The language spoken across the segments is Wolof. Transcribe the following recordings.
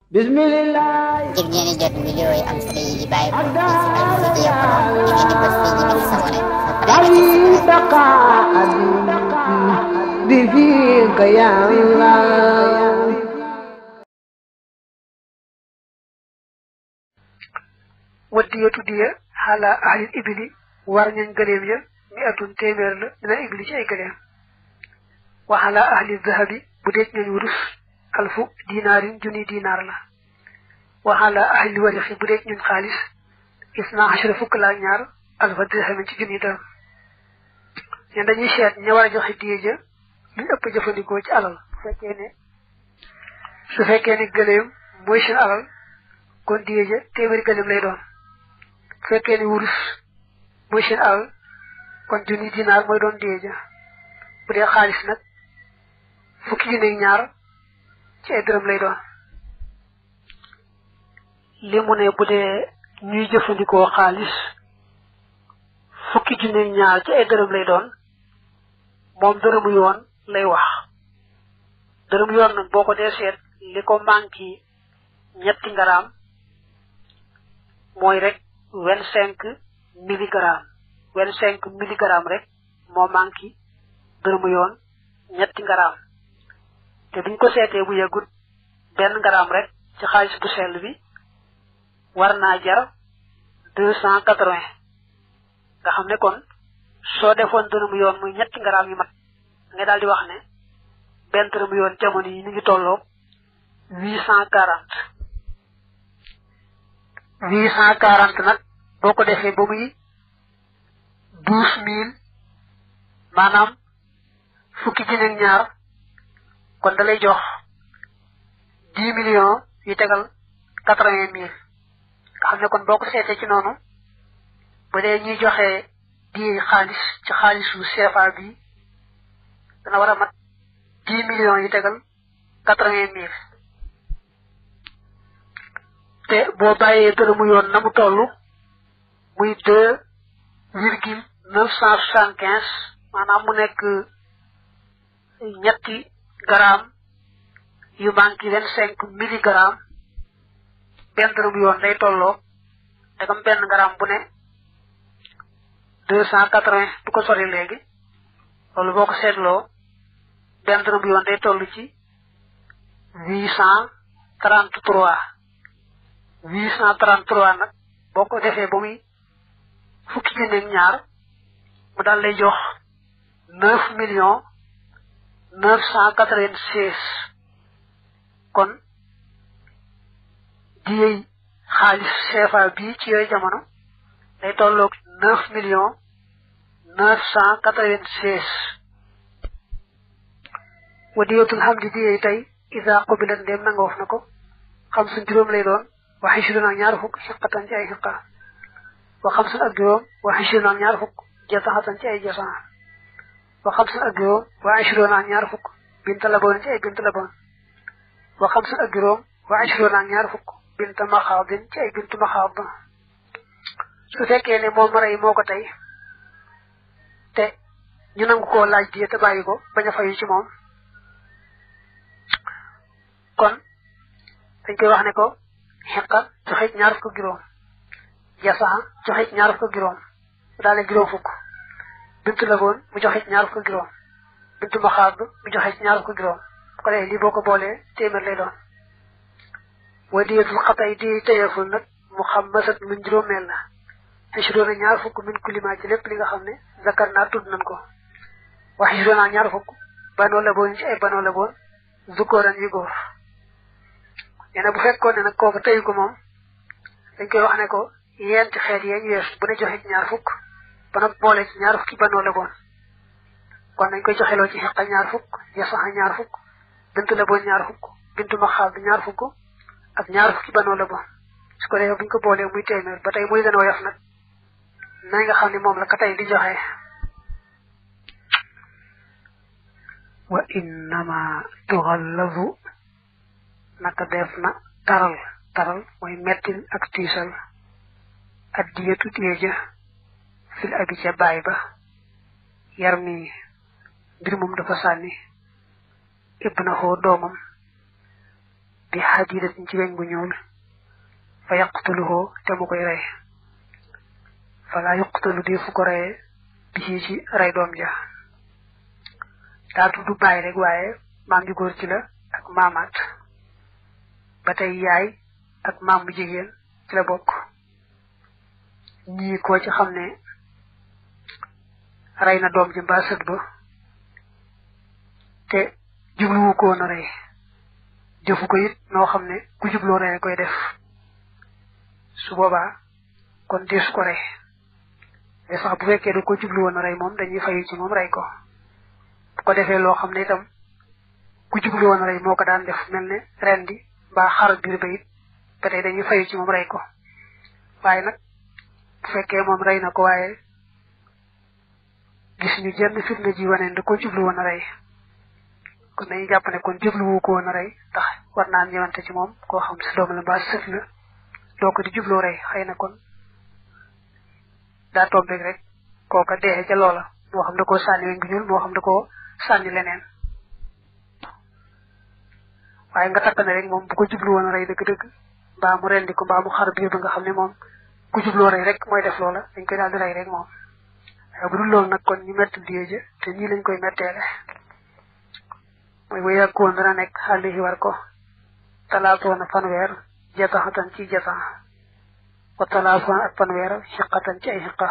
Bismillah. ngir ngeen jot vidéo yi am solo yi bàyyi ko ci Al-Mouridiyyah Pro da ngeen di bës fii ñu bind s'abonné بفيك يا الله wadiyatu diya ala ahlil ibili war ñañ gëleem ya mi atun téeméer la dina ibili ci ay gëleem wa ala ahli zahabi bu dee ñañ wurus alfu dinaarin junni dinaar la wa ala ahli warixi bu dee ñun xaalis isna ashara fukk la ñaar alfa dirham ci junni dërëm ñen dañuy seet ña war a joxe diye ja ñu ëpp jëfandikoo ci alal su fekkee ne gëleem mooy seen alal kon diye ja téeméeri gëleem lay doon fekkee ni wurus mooy seen alal kon junni dinaar mooy doon diye ja bu dee xaalis nag fukki junni ak ñaar ci ay dërëm lay doon li mu ne bu dee ñuy jëfandikoo xaalis fukki junni ak ñaar ci ay dërëm lay doon moom dërëmu yoon lay wax dërëmu yoon nag boo ko dee seet li ko manqué ñetti ngaraam mooy rek 25 milligramme rek moo manqué dërëmu yoon ñetti ngaraam te biñ ko seetee bu yëgut benn ngaraam rek ci xaalis bu sell bi war naa jar 280 nga xam ne kon soo defoon dërëmu yoon muy ñetti ngaraam yu mat nga daal di wax ne benn dërëmu yoon jamono yi mi ngi tolloo 840 nag boo ko defee ba muy 12000 maanaam fukki junni ak ñaar kon da lay jox 10 millions yu tegal 80 000 nga xam ne kon boo ko seetee ci noonu bu dee ñuy joxe di xaalis ci xaalisu CFA bi dana war a mat 10 millions yu tegal 80 000 te boo bàyyee dërëmu yoon na mu toll muy 2,975 maanaam mu nekk ñetti gramme yu manqué 25 milligramme benn dërëmu yoon day tolloo dagam benn gramme bu ne 280 du ko sori léegi loolu boo ko seetloo benn dërëmu yoon day toll ci 833 nag boo ko defee ba muy fukki junni ak ñaar mu daal lay jox 9,996 kon diyey xaalis CFA bii ci yooyu jamono day tolloog 9,996 wadiyatul hamdi diyey tey isa qubilat ndéem nangoof na ko xam suñ juróom lay doon wa xishruna ak ñaar fukk xiqatan ci ay xiqa wa xamsun ak juróom wa xishruna ak ñaar fukk jasaxatan ci ay jasaxa wa xamsun ak juróom wa xishruna ak ñaar fukk binta laboon ci ay binta laboon wa xamsun ak juróom wa xishruna ak ñaar fukk binta maxaadin ci ay bintu maxaad su fekkee ne moom mara yi moo ko tey te ñu nangu koo laaj diye te bàyyi ko bañ a fayu ci moom kon dañ koy wax ne ko xiqa joxe ñaar fukk juróom jasaxa joxe ñaar fukk juróom mu daal ne juróom fukk bintu laboon mu joxe ñaar fukk juróom bintu maxaad mu joxe ñaar fukk juróom bu ko defee lii boo ko boolee téeméer lay doon wa diyatul xatay di teyeful nag mu xam masat min juróomeel la xisroona ñaar fukk min kulima ci lépp li nga xam ne zakar naa tudd nañ ko wa xisroona ñaar fukk banoo laboon ci ay banoo laboon zukooran yu góor nee na bu fekkoon ne nag kooku teyu ko moom dañ koy wax ne ko yenti xeet yee ñu wees bu ne joxe ci ñaar fukk ba nag boole ci ñaar fukki banoo la boon kon dañ koy joxeloo ci xiqa ñaar fukk yasaxa ñaar fukk bintu la boon ñaar fukk bintu maxaab ñaar fukk ak ñaar fukki banoo la boon su ko defee buñ ko boolee muy téeméer ba tey muy gën a woyof nag nañ nga xam ne moom la ka tey di joxe wa innama tuxallazu naka def na taral mooy mettil ak tiisal addiyatu diyeja fil abi ca baay ba yar mi mbir moom dafa sànni ibna xoo doomam bi hadidatin ci weñ bu ñuul fa yaqtuluhu te mu koy rey fala yuqtalu di fu ko reye bi ci rey doom ja daa tudd bàyyi rek waaye maam ju góor ci la ak maamaat ba tey yaay ak maam bu jigéen ci la bokk ñii koo ci xam ne rey na doom ji mbaa sët ba te jubluwu ko woon a rey jëfu ko it noo xam ne ku jubloo rey koy def su boobaa kon deesu ko rey mais sax bu fekkee da ko jublu woon a rey moom dañuy fayu ci moom rey ko bu ko defee loo xam ne itam ku jublu woon a rey moo ko daan def mel ne ren di mbaa xar biir ba it ba tey dañuy fayu ci moom rey ko waaye nag bu fekkee moom rey na ko waaye gis ñu jenn fitna ji waneen da ko jublu woon a rey kon dañuy jàpp ne kon jubluwu ko woon a rey ndax war naa ñëwante ci moom koo xam si doom la mbaa sët la doo ko di jubloo rey xëy na kon daa tombeeg rek kooka dee ca loola moo xam da koo sànni weñ gu ñuul moo xam da koo sànni leneen waaye nga takk ne rek moom bu ko jublu woon a rey dëgg-dëgg mbaa mu rendi ko mbaa mu xar biir ba nga xam ne moom ku jubloo rey rek mooy def loola dañ koy daal di rey rek moom waaye bu dul loolu nag kon ñu mett diéje te ñii lañ koy metteele mooy bu yàggoon dana nekk xàll yi war ko talaatoon ak fanweer jataxatan ci jatax wa talaatoon ak fanweer xiqatan ci ay xiqa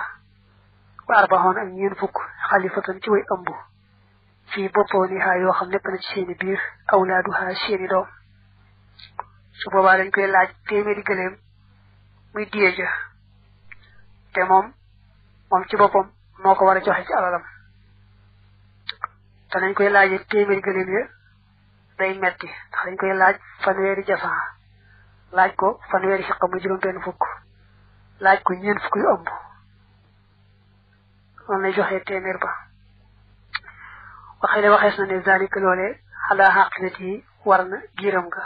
wa arbaxoon ak ñeen fukk xalifatan ci way ëmb fii boppoo ni xaa yoo xam nekk na ci seeni biir awlaadu xaa seeni doom su boobaa dañ koy laaj téeméeri gëléem muy diéja te moom ci boppam moo ko war a joxe ci alalam te nañ koy laajee téeméeri gëléem ya day metti ndax dañ koy laaj fanweeri jasan laaj ko fanweeri xiqa muy juróom benn fukk laaj ko ñeen fukk yu ëmb noonu lay joxee téeméer ba waxele waxees na ne zalika loolee xalaa xaqilati yi war na giiram nga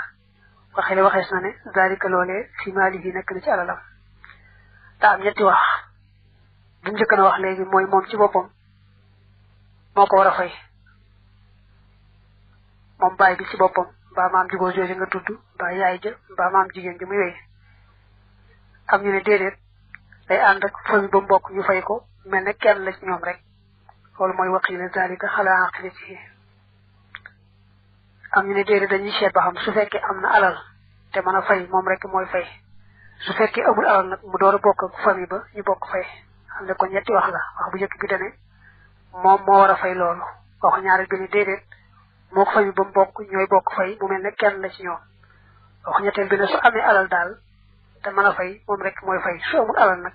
waxele waxees na ne zalika loolee fi maalihi nekk na ci alalam daa am ñetti wax bu njëkk na wax léegi mooy moom ci boppam moo ko war a fay moom baay bi ci boppam mbaa maam jigóor jooju nga tudd mbaa yaay ja mbaa maam jigéen ji muy wéy am ñu ne déedéet day ànd ak famille ba mbokk ñu fay ko mel ne kenn la ci ñoom rek loolu mooy waqiila zalika xalaa aqilatihi am ñu ne déedéet dañuy seet ba xam su fekkee am na alal te mën a fay moom rek mooy fay su fekkee amul alal nag mu door a bokk ak famille ba ñu bokk fay xam ne kon ñetti wax la wax bu njëkk bi dane moom moo war a fay loolu wax ñaareel bi ne déedéet moo ko famille ba mu bokk ñooy bokk fay mu mel ne kenn la ci ñoom wax ñetteel bi ne su amee alal daal te mën a fay moom rek mooy fay su amul alal nag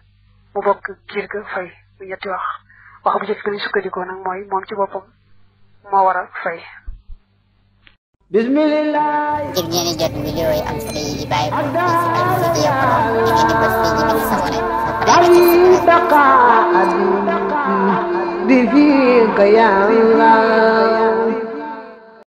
mu bokk giir ga fay mu ñetti wax bu njëkk bi ñu sukkandikoo nag mooy moom ci boppam moo war a fay bismillah ngir ngeen di jot vidéo yi am solo yi bàyyi ko ci Al-Fidya Pro ngeen di bës fii ñu bind s'abonné bi fiika ya Allah